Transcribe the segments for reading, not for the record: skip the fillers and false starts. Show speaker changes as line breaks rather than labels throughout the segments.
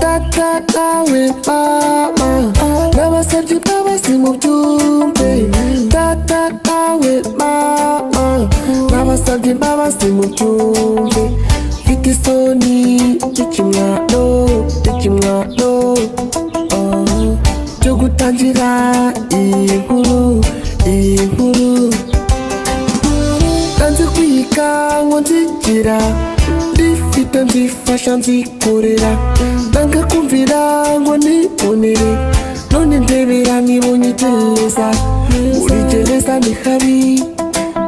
Tata nawe mama, nabasabye imbabazi mubyumve. Tata nawe mama, nabasabye imbabazi mubyumve. Mfite isoni ry'ikimwaro, ry'ikimwaro, oh, cyo gutangira iyi nkuru, iyi nkuru. Nanze kwiga ngo nzigira ndifite, nzifasha, nzikorera. Nanga kumvira ngo nibonere, none ndebera nibonye gereza. Muri gereza ni habi,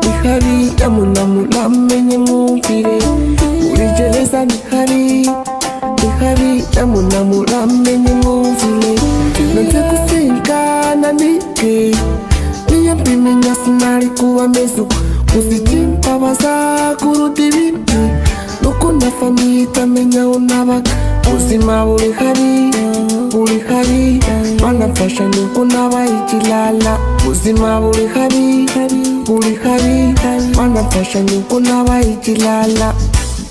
ni habi. Nyamuna muramenye mwumvire, muri gereza ni habi, ni habi. Nyamuna muramenye mwumvire. Nanze gusenga nanike, niyo mbimenya sinari kuba meze uko. Gusa ikimbabaza kuruta ibindi nuko na famille itamenya aho nabaga. Ubuzima buri habi, buri habi. Banamfasha nuko nabaye ikirara. Ubuzima buri habi, buri habi. Banamfasha nuko nabaye ikirara.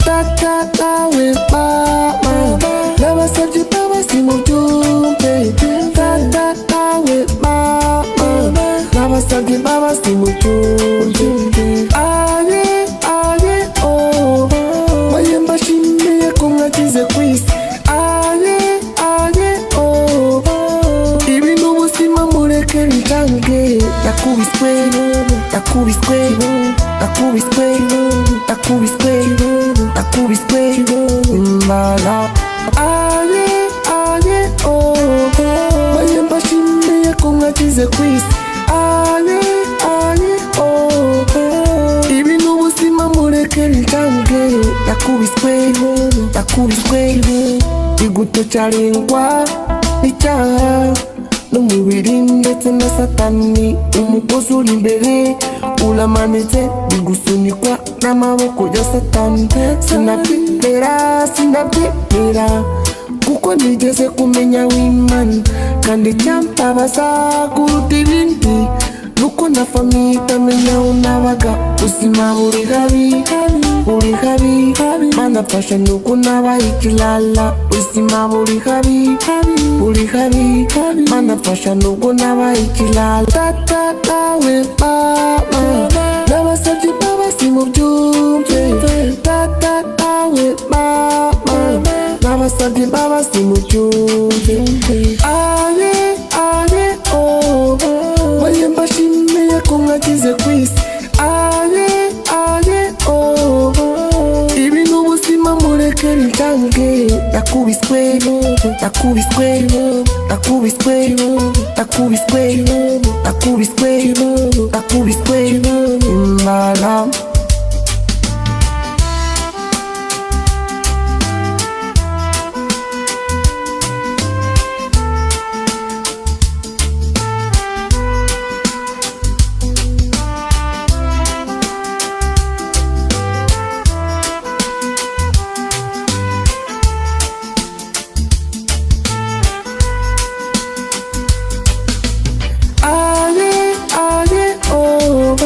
Tata nawe mama, nabasabye imbabazi mubyumve. Tata nawe mama, nabasabye imbabazi mubyumve. Aye aye oh, maye mbashimiye ko mwagize ku isi. Aye aye oh, ibi ni ubuzima, mureke bitange. Nakubiswe, nakubiswe, nakubiswe, nakubiswe, nakubiswe imana. Aye aye oh, maye mbashimiye ko mwagize ku isi. Aye aye oh, ibi ni ubuzima, mureke bitange. Nakubiswe, nakubiswe iguto cyarengwa n'icyaha n'umubiri ndetse na Satani. Umugozi uri imbere uramanitse, bigusunikwa n'amaboko ya Satani. Sinabyemera, sinabyemera, kuko nigeze kumenya w'Imana. Kandi icyambabaza kuruta ibindi nuko na famille itamenya aho nabaga. Ubuzima buri habi, buri habi. Mana mfasha nuko nabaye ikirara. Ubuzima buri habi, buri habi. Mana mfasha nuko nabaye ikirara. Tata nawe mama, nabasabye imbabazi mubyumve. Tata nawe mama, nabasabye imbabazi mubyumve. Aye aye oh, maye mbashimiye ko mwagize ku isi. Aye aye oh, ibi ni ubuzima, mureke bitange. Nakubiswe, nakubiswe, nakubiswe, nakubiswe, nakubiswe, nakubiswe imana. Aye aye oh,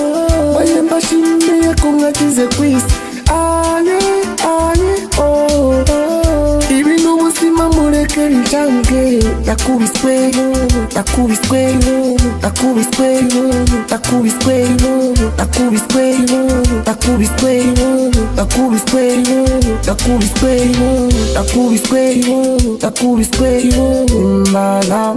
maye mbashimiye ko mwagize ku isi. Aye aye oh, ibi ni ubuzima, mureke bitange. Nakubiswe, nakubiswe, nakubiswe, nakubiswe, nakubiswe, nakubiswe, nakubiswe, nakubiswe, nakubiswe, nakubiswe imana.